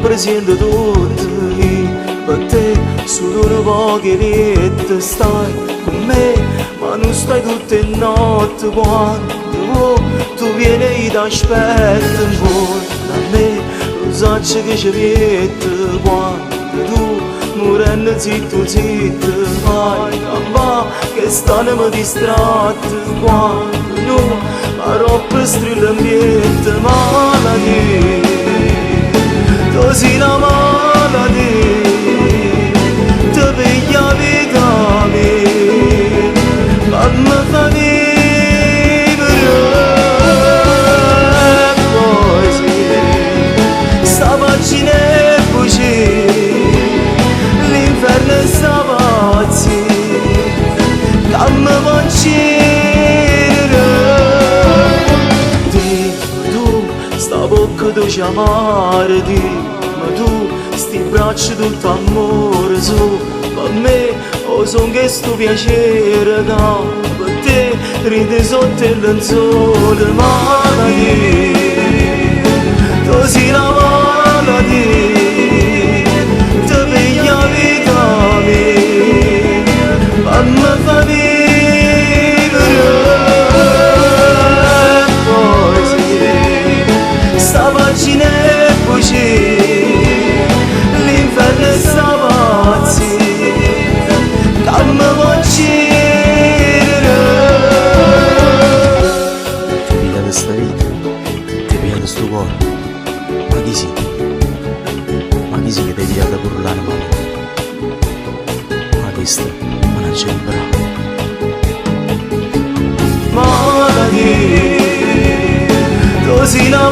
presiento tutto io Pe te solo nu poco 'e lietto Stai cu me ma nun stai tutt' 'e notte Quando vuò tu viene io t'aspetto 'Ncuollo a me nun saccio che ce miette Quando tu murenno zitto zitto Fai campà chest'anema distratta Quando nu aropp strilla 'mpietto Malatì Tu si' na malatì Te piglia 'a vita mia Famme fa vivere Poesia Sta pagina 'e bugie L'inferno sta pazzia Ca me po' accidere Dimme tu, sta vocca doce amara Dimme tu, sti braccia tutto ammore So pe me o song stu piacere Ca pe te ride sotto 'e lenzola Malatì Tu si' na malatì Te piglia 'a vita mia Famme fa vivere Poesia Sta pagina 'e bugie L'inferno sta pazzia Ca me po' accidere T'e pigliato sta vita, t'e pigliato stu core. Ma chi si? Ma chi si che t'hai pigliato pure l'anima mia? Ma chesta me l'aggia liberà. Malatì Tu si' na